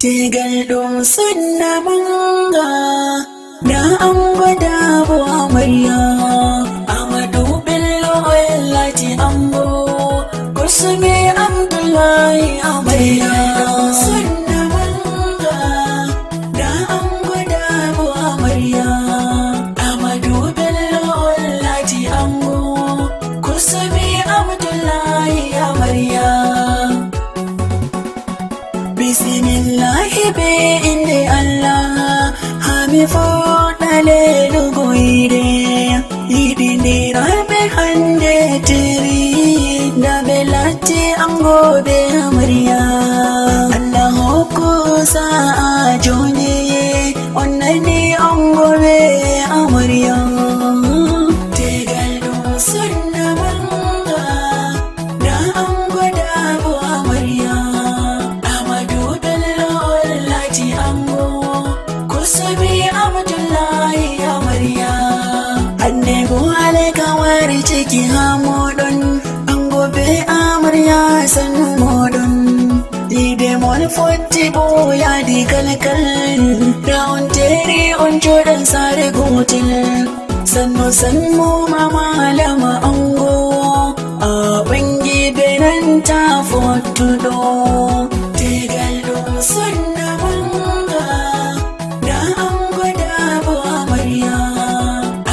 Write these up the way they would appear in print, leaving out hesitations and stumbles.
Tegal ɗum sunna manga na an gwada bu amarya. Amadu Bello lati ango, Kursume Abdullahi amarya. Sunna manga na an gwada bu amarya. Amadu Bello lati ango, Kursume Abdullahi amarya. Bismillahi be inde Allah, hami foɗa lelugo yide yiɗiniraɓe hande teri da ɓe latti angoɓe amarya. Allah hokku sa'a joni on nani angoɓe amarya. Tegal ɗum sunna manga na an gwada bu amarya. Amadu Bello lati ango, Kursubi Abdullahi amarya. Anne bo alkawari ciki ha moɗon, ango be amarya sannu moɗon. Yide mon fotti bo yadi kalkal, da on teri on joɗan sare gotel. Sannu sannu malama ango, a ɓangi benanta fottuɗo. Tegal ɗum sunna manga na an gwada bu amarya.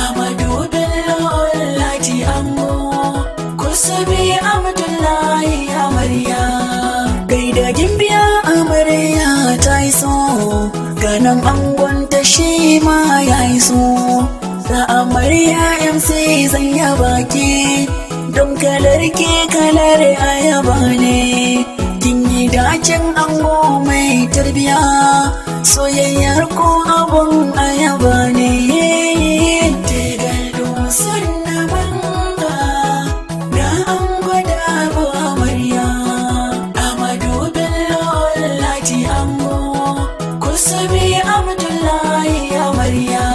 Amadu Bello lati ango, Kursubi Abdullahi amarya. Gaida gimbiya amarya ta iso, ganan angon ta shi ma ya iso. Da amarya MC zan yaba ki, don kalar ke kalar ayaba ne. Kin yi dacin ango mai tarbiya, soyayyar ko abun ayaba ne. Tegal ɗum sunna manga na an gwada bu amarya. Amadu Bello lati ango, Kursubi Abdullahi amarya.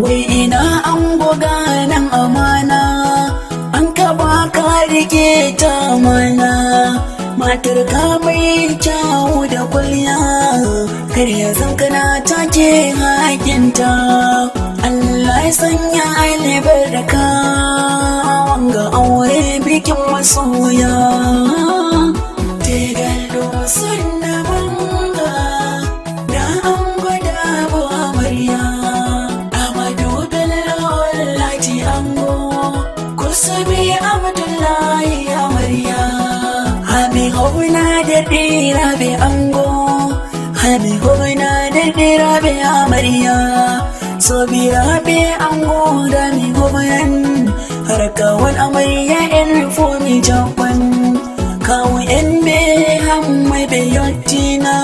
Wai ina ango ganan amana, an ka baka rike ta mana. Matar ka mai kyawu da kwalliya, kar ya zan kana take hakinta. Allah ya sanya albarka wanga aure bikin masoya. Tegal ɗum sunna manga na an gwada bu amarya. Amadu Bello lati ango, Kursubi Abdullahi amarya. Hami hobna da ɗiraɓe ango, hami hobna da ɗiraɓe amarya. Sobiraɓe ango da mi hobnan, harkawan amarya en fomi jaɓan. Kawu en be hammai ɓe yottina,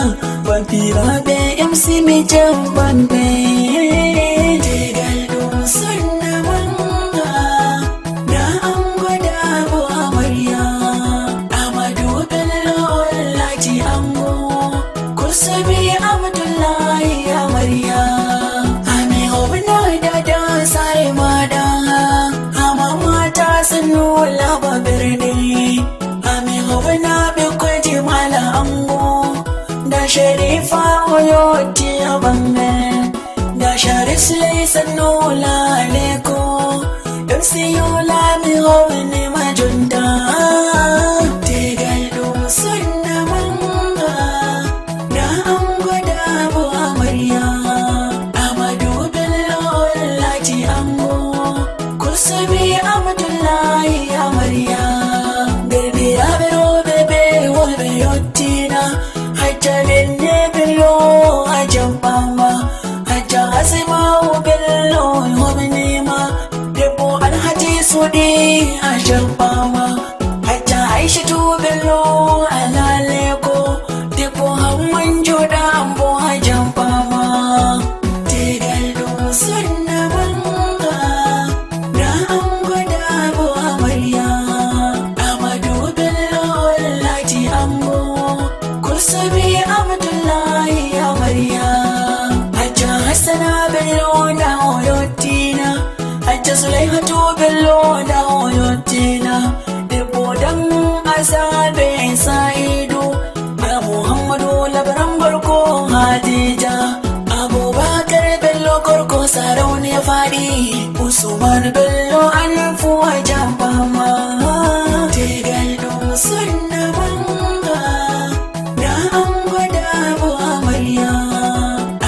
bapiraɓe MC mi jaɓan ɓe. Tegal ɗum sunna manga na an gwada bu amarya. Amadu Bello lati ango, Kursubi Abdullahi amarya. Ami hobna da sare mada, ama mata sannu laba birni. Ami hobna ɓikkoi mala ango, da Sharifa oyoti a bangal. Da Sharif Sulai sannu laleko, MC Yola mi hobni majunta. Tegal ɗum sunna manga na an gwada bu amarya. Amadu Bello lati ango, Kursubi Abdullahi amarya. Derɗiraɓe roɓe be worɓe yottina, hajja lenne Bello a jaɓɓama. Hajja Asimawu Bello hoɓnima, debbo Alhaji Suɗi a jaɓɓama. Hajja Aishatu Bello alaleko, debbo Hamman joɗa ambo a jaɓɓama. Tegal ɗum sunna manga na an gwada bu amarya. Amadu Bello lati ango, Kursubi Abdullahi amarya. Hajja Hassana Bello na oyottina, Hajja Sulaihatu Bello na oyottina. Debbo dan asabe Sa'idu na Muhammadu labaran barko. Usman Bello anfu a jaɓɓama. Tegal ɗum sunna manga da ango dabo amarya.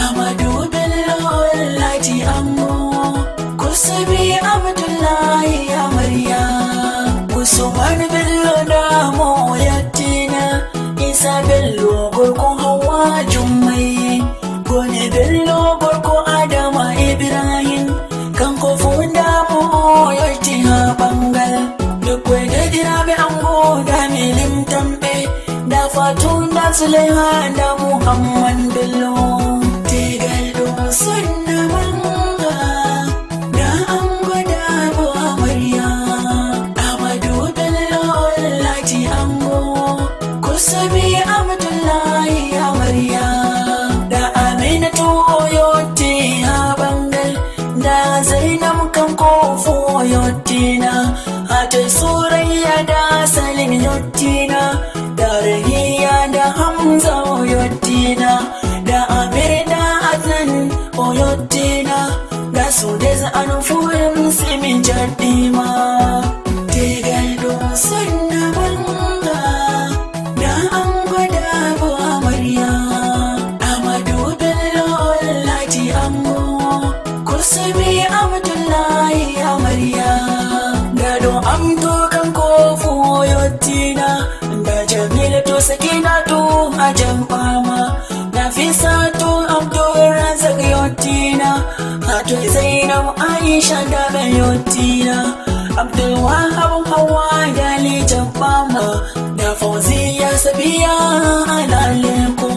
Amadu Bello lati ango, Kusabi Abdullahi amarya. Usman Bello damo yattina, Isa Bello gorko Hawa Jummai, Gone Bello gorko Adama Ibrahim, kanko fu damo yotti ha ɓangal. Dukkwai dajiraɓe ango da milim tamɓe, da Fatun da Sulaiha da Muhammad Bello. Tegal ɗum sunna manga da ango dabo amarya. Amadu Bello lati ango, Kusabi Abdullahi amarya. Da Aminatu yotti ha ɓangal, da Zainab kan kofo yottina, Hata Surayya da Salim yottina, da Rahiya da Hamza yottina, da Amir da Adnan yottina, da Sudais anfurin simin jaddima. Tegal ɗum sunna manga da ango dabo amarya. Amadu Bello lati ango, Kusabi Abdullahi amarya. Gado amto kan kofu yottina, da Jamila to Sakina to hajan fama, Nafisa to Abdulrazak yottina, Hato Zainab Aisha da yottina, Abdulwahab Hawa Yali Jabama, da Fauziya Sabiya alaleko.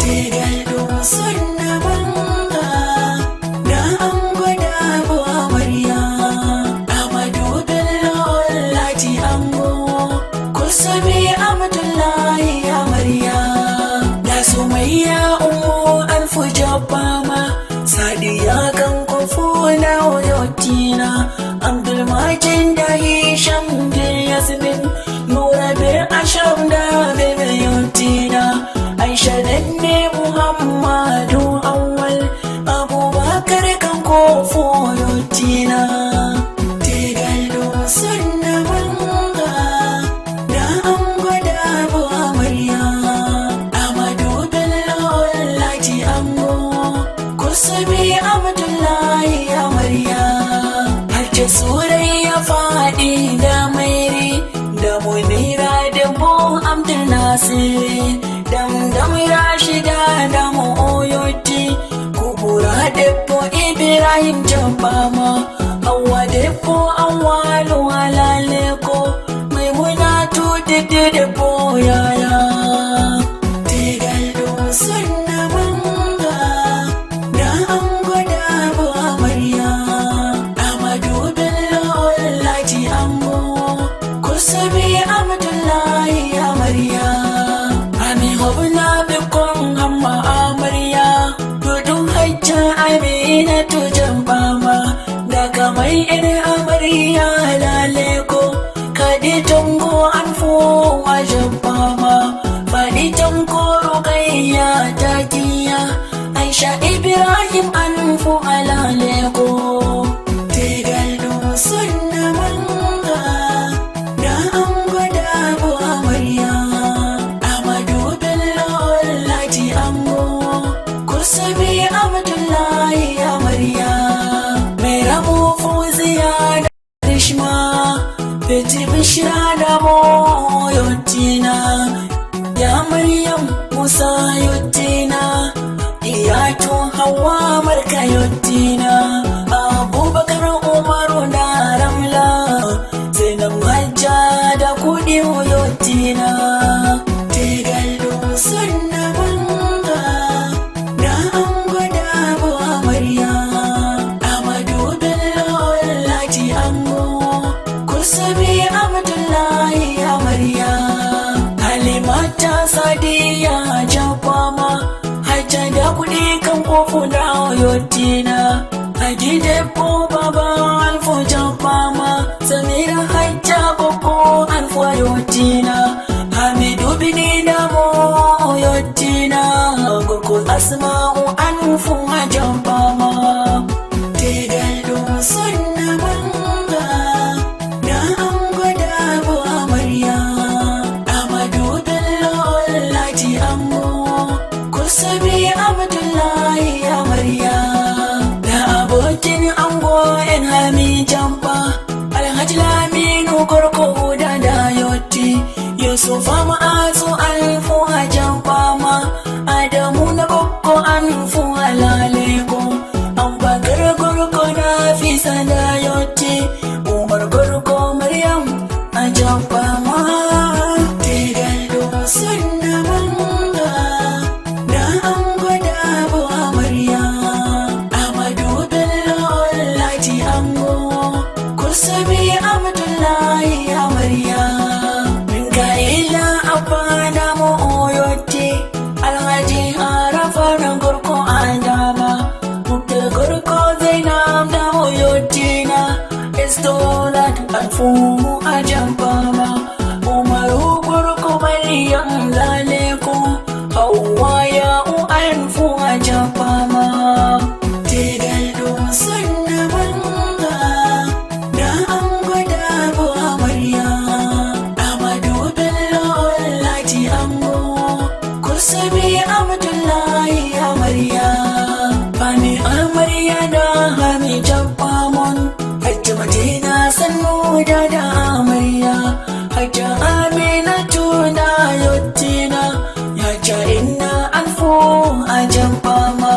Tegal ɗum sunna manga da ango dabo amarya. Amadu Bello lati ango, Kusabi Abdullahi amarya. Da Sumayya Ummu Alfu Jabbama, Sadiya kan kofu na yotina, Abdulmajid da Hisham bin Yasmin, Nura bin Ashraf da Bebe yotina, Aisha danne Muhammadu Awwal, Abubakar kan kofo yotina. Tegal ɗum sunna manga da ango dabo amarya. Amadu Bello lati ango, Kusabi Abdullahi amarya. Harce Surayya faɗi da Mairi, da Munira da Bo Abdul Nasiri, Damdam Rashida da mu Oyoti, Kubura debbo Ibrahim Jabbama, Hawa debbo Awalu alaleko, Maimuna tudidi debbo yaya. Tegal ɗum sunna manga da ango dabo amarya. Amadu Bello lati ango, Kusabi Abdullahi amarya. Ami hobna bikkon hamma amarya, Dudun hajja Aminatu Jambama, daga mai ina amarya laleko, Kadi tango an a jabbama, Faɗi tanko Rukayya takiya, Aisha Ibrahim an fu alaleko. Tegal ɗum sunna manga da ango dabo amarya. Amadu Bello lati ango, Kusabi Abdullahi amarya. Mai rabo Fauziya da Rishma, Feti Bishira da Moyotina, Ya Maryam Musa Yotina, Iyatu Hawa Marka Yotina, Abubakar Umaru da Ramla, Zainab Hajja da Kudi Yotina. Tegal ɗum sunna manga da ango dabo amarya. Amadu Bello lati ango, Kusabi Abdullahi amarya. Halimata Sadiya Jabama, Hajja da kuɗi kan kofu da yotina, Haji debbo Baba Alfu Jabama, Samira Hajja Koko Alfu yotina, Hamidu Bini Damo yottina, Gorko Asma'u Alfu Jabama. Tegal ɗum sunna. Yusufa Ma'azu anfu a Jabbama, Adamu na Goggo anfu a Laleko, Abubakar Gorko na Fisa da Yotti, Umar Gorko Maryam a Jabbama. Tegal ɗum sunna manga na an gwada bu amarya. Amadu Bello Lati ango, Kursubi Abdullahi amarya. Minkaila Abba Damo Oyotti, Alhaji Arafa Gorko Adama, Mukta Gorko Zainab Damo Yottina, Estolat Anfu Ajampama, Umaru Gorko Maryam Laleko, Hauwa Ya'u Anfu Ajampama. Tegal ɗum sunna manga na an gwada bu amarya. Amadu Bello Lati ango, Kursubi Abdullahi amarya. Fani amarya da hami Jabbamon, Hajji Madina sannu da amarya. Hajji Aminatu na Yottina, Hajja Inna anfu a Jabbama,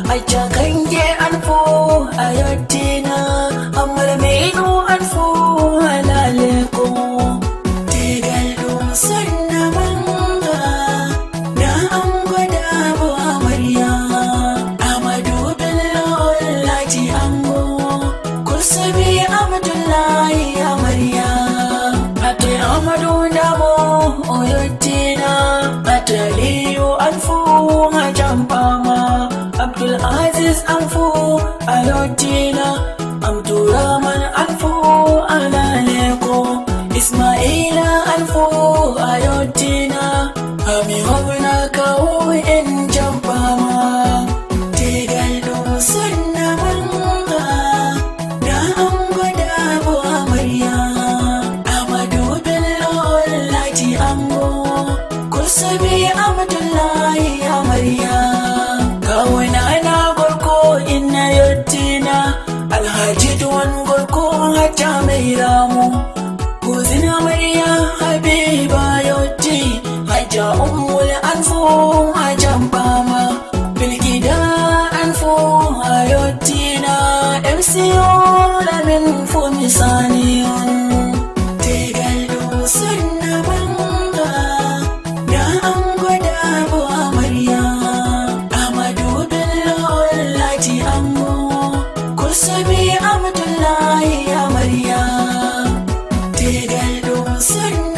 Hajja Kange anfu a Yottina, Amal Mainu anfu a Laleko. Tegal ɗum sunna manga na an gwada bu amarya. Amadu Bello Lati ango, Kursubi Abdullahi amarya. Ate Amadu Damo Oyottina, Ate Aliyu anfu a Jampama, Abdul Aziz anfu a Yottina, Abdurrahman anfu a Laleko, Ismaila anfu a Yottina, Ami Hobna kawo en Jampama. Tegal ɗum sunna manga na an gwada bu amarya. Amadu Bello Lati ango, Kursubi Abdullahi amarya. Kawuna na Gorko inna Yottina, Alhaji Duwan Gorko Hajja Mai Ramu, Kuzin amarya Habiba Yotti, Hajja Ummul anfu a Jampama, Bilgida anfu a Yottina, MCO Lamin fu misaniyon. Tegal ɗum sunna manga na an gwada bu amarya. Amadu Bello Lati ango, Kursubi Abdullahi amarya. Tegal ɗum sunna